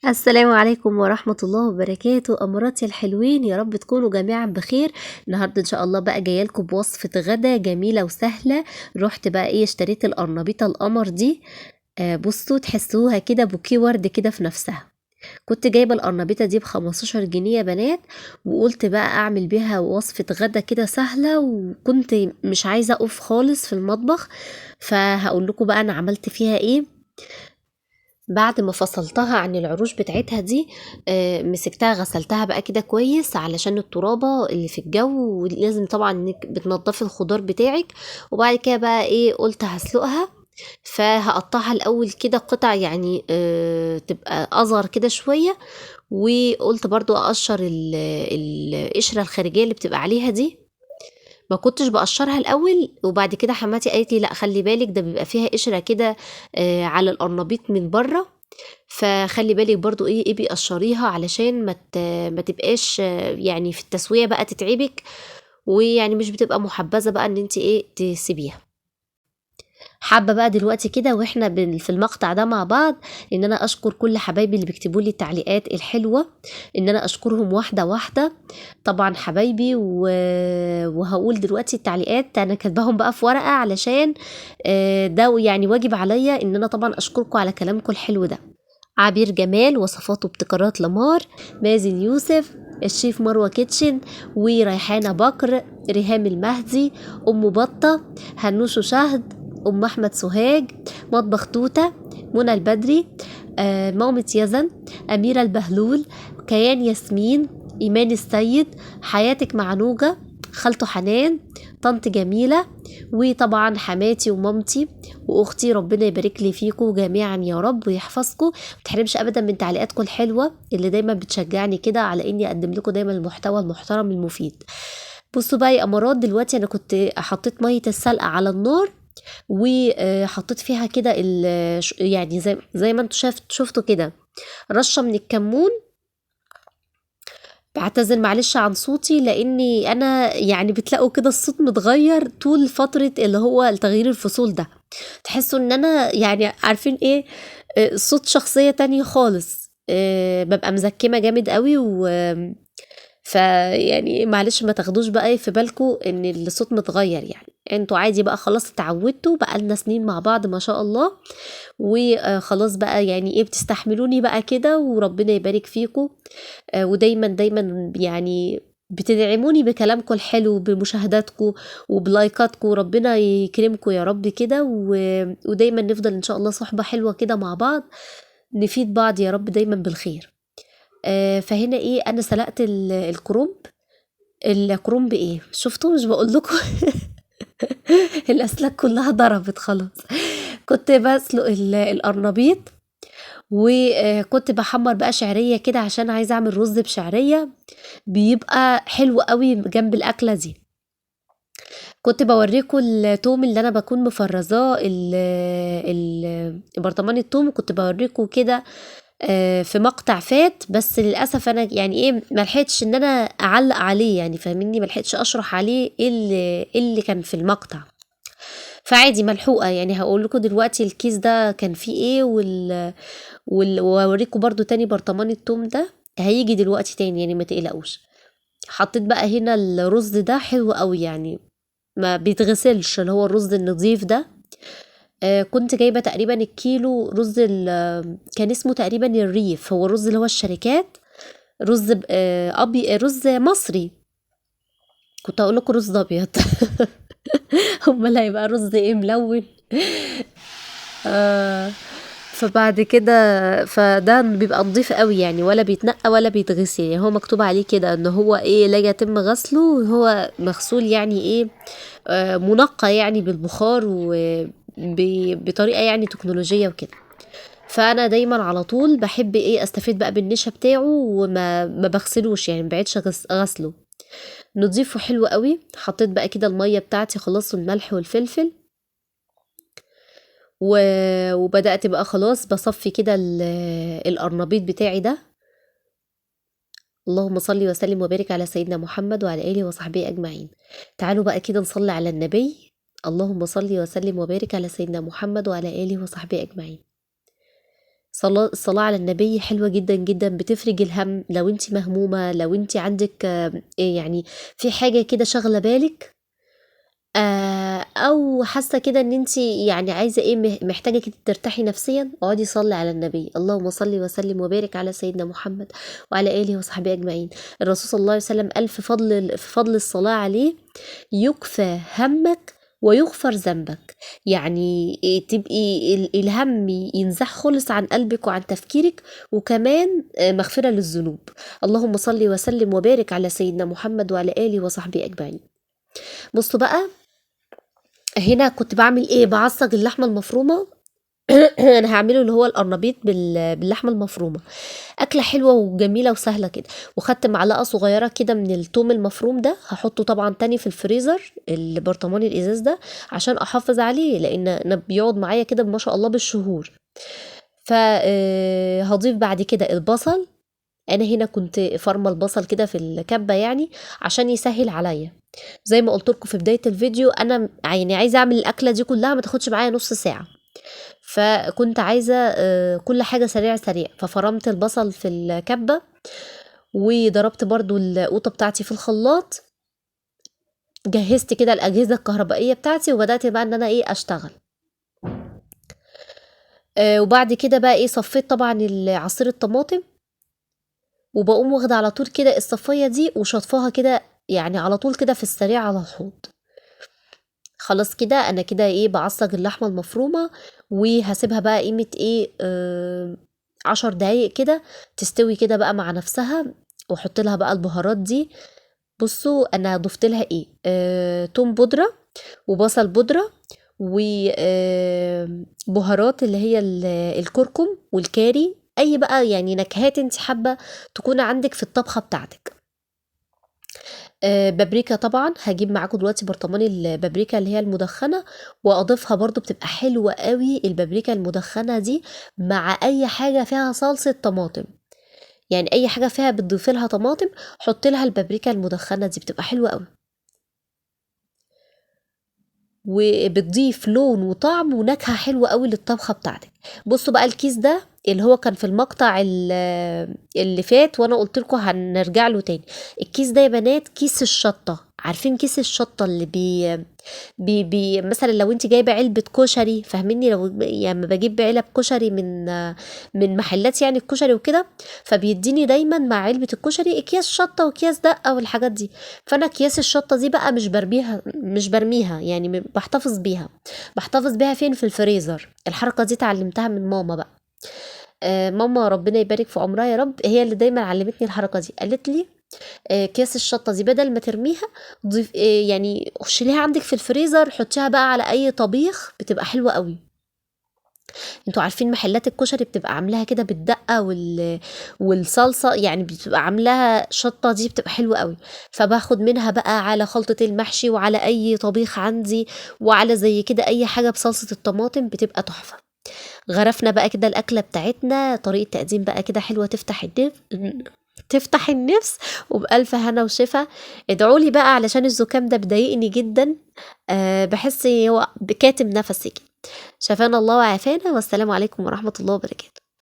السلام عليكم ورحمة الله وبركاته. أمراتي الحلوين، يا رب تكونوا جميعا بخير. النهاردة إن شاء الله بقى جاية لكم بوصفة غدا جميلة وسهلة. رحت بقى اشتريت القرنبيطة القمر دي. بصوا تحسوها كده بوكيه ورد كده في نفسها. كنت جايبة القرنبيطة دي ب15 جنيه يا بنات، وقلت بقى أعمل بيها وصفة غدا كده سهلة، وكنت مش عايزة أقف خالص في المطبخ، فهقول لكم بقى أنا عملت فيها إيه. بعد ما فصلتها عن العروش بتاعتها دي، مسكتها غسلتها بقى كده كويس علشان الترابة اللي في الجو، ولازم طبعا انك بتنضفي الخضار بتاعك. وبعد كده بقى قلت هسلقها، فهقطعها الاول كده قطع تبقى اصغر كده شوية. وقلت برضو اقشر القشرة الخارجية اللي بتبقى عليها دي، ما كنتش بقشرها الاول. وبعد كده حماتي قالت لي لا خلي بالك، ده بيبقى فيها قشرة كده، على القرنبيط من بره، فخلي بالك برضو ايه بيقشريها علشان ما تبقاش، في التسوية بقى تتعبك، ويعني مش بتبقى محبذه بقى ان انت تسيبيها. حابة بقى دلوقتي كده واحنا في المقطع ده مع بعض ان انا اشكر كل حبايبي اللي بيكتبوا لي التعليقات الحلوة، ان انا اشكرهم واحدة واحدة طبعا حبايبي. وهقول دلوقتي التعليقات انا كاتباهم بقى في ورقة علشان، ده واجب عليا ان انا طبعا اشكركم على كلامكم الحلو ده. عبير جمال، وصفات وابتكارات لمار، مازن يوسف، الشيف مروة كيتشن، وريحانة بكر، ريهام المهدي، ام بطة، هنوشو شهد، ام احمد سوهاج، مطبخ توتة، منى البدري، مامة يزن، اميرة البهلول، كيان ياسمين، ايمان السيد، حياتك مع نوجة، خالته حنان، طنط جميلة، وطبعا حماتي ومامتي واختي. ربنا يبارك لي فيكم جميعا يا رب ويحفظكم. ما تحرمش ابدا من تعليقاتكم الحلوة اللي دايما بتشجعني كده على اني اقدم لكم دايما المحتوى المحترم المفيد. بصوا بقى يا امارات، دلوقتي انا كنت حطيت مية السلق على النار، وحطيت فيها كده زي ما انتوا شفتوا كده رشه من الكمون. بعتذر معلش عن صوتي لاني انا بتلاقوا كده الصوت متغير طول فترة اللي هو تغيير الفصول ده، تحسوا ان انا عارفين ايه، صوت شخصية تانية خالص، ببقى مزكمه جامد قوي، معلش ما تاخدوش بقى في بالكم ان الصوت متغير، انتوا عادي بقى خلاص اتعودتوا، بقالنا سنين مع بعض ما شاء الله، وخلاص بقى بتستحملوني بقى كده، وربنا يبارك فيكم، ودايما دايما بتدعموني بكلامكم الحلو، بمشاهداتكم وبلايكاتكم، ربنا يكرمكم يا رب كده، ودايما نفضل ان شاء الله صحبة حلوة كده مع بعض، نفيد بعض يا رب دايما بالخير. فهنا انا سلقت الكرنب. الكرنب ايه شفتوا، مش بقول لكم الاسلاك كلها ضربت خلاص. كنت بسلق القرنبيط، وكنت بحمر بقى شعرية كده عشان عايزه اعمل رز بشعريه، بيبقى حلو قوي جنب الاكلة دي. كنت بوريكم التوم اللي انا بكون مفرزاه، برطمان التوم، كنت بوريكم كده، في مقطع فات، بس للاسف انا ما لحقتش ان انا اعلق عليه، فاهميني، ما لحقتش اشرح عليه ايه اللي كان في المقطع، فعادي ملحوقه. هقول لكم دلوقتي الكيس ده كان فيه ايه، واوريكم برضو تاني برطمان التوم ده هيجي دلوقتي تاني، ما تقلقوش. حطيت بقى هنا الرز ده حلو قوي، ما بيتغسلش، اللي هو الرز النظيف ده. كنت جايبه تقريبا الكيلو رز كان اسمه تقريبا الريف، هو الرز اللي هو الشركات، رز رز مصري، كنت هقول لكم رز ابيض امال هيبقى رز ايه ملون. فبعد كده فده بيبقى نظيف قوي ولا بيتنقى ولا بيتغسل، هو مكتوب عليه كده ان هو لا يتم غسله، وهو مغسول منقى بالبخار بطريقة تكنولوجية وكده. فأنا دايما على طول بحب استفيد بقى بالنشا بتاعه، وما بغسلوش، ما بعدش غسله، نضيفه حلو قوي. حطيت بقى كده المية بتاعتي خلاص، والملح والفلفل، وبدأت بقى خلاص بصفي كده القرنبيط بتاعي ده. اللهم صل وسلم وبارك على سيدنا محمد وعلى آله وصحبه أجمعين. تعالوا بقى كده نصلي على النبي. اللهم صل وسلم وبارك على سيدنا محمد وعلى آله وصحبه أجمعين. الصلاة على النبي حلوة جدا جدا، بتفرج الهم. لو انت مهمومة، لو انت عندك يعني في حاجة كده شاغلة بالك، او حاسة كده ان انت يعني عايزة ايه، محتاجة كده ترتاحي نفسيا، اقعدي صلي على النبي. اللهم صل وسلم وبارك على سيدنا محمد وعلى آله وصحبه اجمعين. الرسول صلى الله عليه وسلم قال في فضل الصلاة عليه: يكفى همك ويغفر ذنبك. يعني تبقي الهم ينزح خالص عن قلبك وعن تفكيرك، وكمان مغفرة للذنوب. اللهم صل وسلم وبارك على سيدنا محمد وعلى آله وصحبه أجمعين. بصوا بقى هنا كنت بعمل ايه، بعصج اللحمة المفرومة. انا هعمله اللي هو القرنبيط باللحمة المفرومة، اكلة حلوة وجميلة وسهلة كده. وخدت معلقة صغيرة كده من التوم المفروم ده، هحطه طبعا تاني في الفريزر البرطمان الازاز ده عشان احافظ عليه، لان انا بيقعد معايا كده ما شاء الله بالشهور. فهضيف بعد كده البصل. انا هنا كنت فرمة البصل كده في الكبة يعني عشان يسهل عليا. زي ما قلت لكم في بداية الفيديو، انا يعني عايزة اعمل الاكلة دي كلها ما تاخدش معايا نص ساعة، فكنت عايزة كل حاجة سريع سريع. ففرمت البصل في الكبة، وضربت برضو القوطة بتاعتي في الخلاط، جهزت كده الأجهزة الكهربائية بتاعتي، وبدأت بقى ان انا ايه اشتغل. وبعد كده بقى ايه صفيت طبعا عصير الطماطم، وبقوم واخدة على طول كده الصفية دي وشطفاها كده يعني على طول كده في السريع على الحوض. خلاص كده انا كده ايه بعصج اللحمة المفرومة، وهسيبها بقى قيمة ايه 10 دقايق كده تستوي كده بقى مع نفسها، واحط لها بقى البهارات دي. بصوا انا ضفت لها ايه، توم بودرة وبصل بودرة وبهارات اللي هي الكركم والكاري، اي بقى يعني نكهات انت حابة تكون عندك في الطبخة بتاعتك. بابريكا طبعا هجيب معاكم دلوقتي برطمان البابريكا اللي هي المدخنة واضيفها برضو، بتبقى حلوة قوي البابريكا المدخنة دي مع اي حاجة فيها صلصة طماطم، يعني اي حاجة فيها بتضيفي لها طماطم حطي لها البابريكا المدخنة دي، بتبقى حلوة قوي وبتضيف لون وطعم ونكهة حلوة قوي للطبخة بتاعتك. بصوا بقى الكيس ده اللي هو كان في المقطع اللي فات وانا قلت لكم هنرجع له تاني. الكيس ده يا بنات كيس الشطة، عارفين كيس الشطة اللي بي بي بي مثلا لو انت جايبة علبة كشري، فاهميني؟ لو يعني بجيب علب كشري من محلات يعني الكشري وكده، فبيديني دايما مع علبة الكشري اكياس شطة واكياس دقة والحاجات دي. فانا اكياس الشطة دي بقى مش برميها يعني، بحتفظ بيها. بحتفظ بيها فين؟ في الفريزر. الحركة دي اتعلمتها من ماما بقى، ماما ربنا يبارك في عمرها يا رب، هي اللي دايما علمتني الحركة دي. قالت لي اكياس الشطة دي بدل ما ترميها ضيف، يعني شيليها عندك في الفريزر، حطيها بقى على اي طبيخ، بتبقى حلوة قوي. انتوا عارفين محلات الكشري بتبقى عاملاها كده بالدقة والصلصة، يعني بتبقى عاملاها شطة دي بتبقى حلوة قوي. فباخد منها بقى على خلطة المحشي وعلى اي طبيخ عندي وعلى زي كده اي حاجة بصلصة الطماطم، بتبقى تحفة. غرفنا بقى كده الأكلة بتاعتنا، طريقة تقديم بقى كده حلوة تفتح النفس، تفتح النفس، وبألف هنا وشفا. ادعولي بقى علشان الزكام ده بضايقني جدا، بحس هو بكاتم نفسي كده. شفانا الله وعافانا، والسلام عليكم ورحمة الله وبركاته.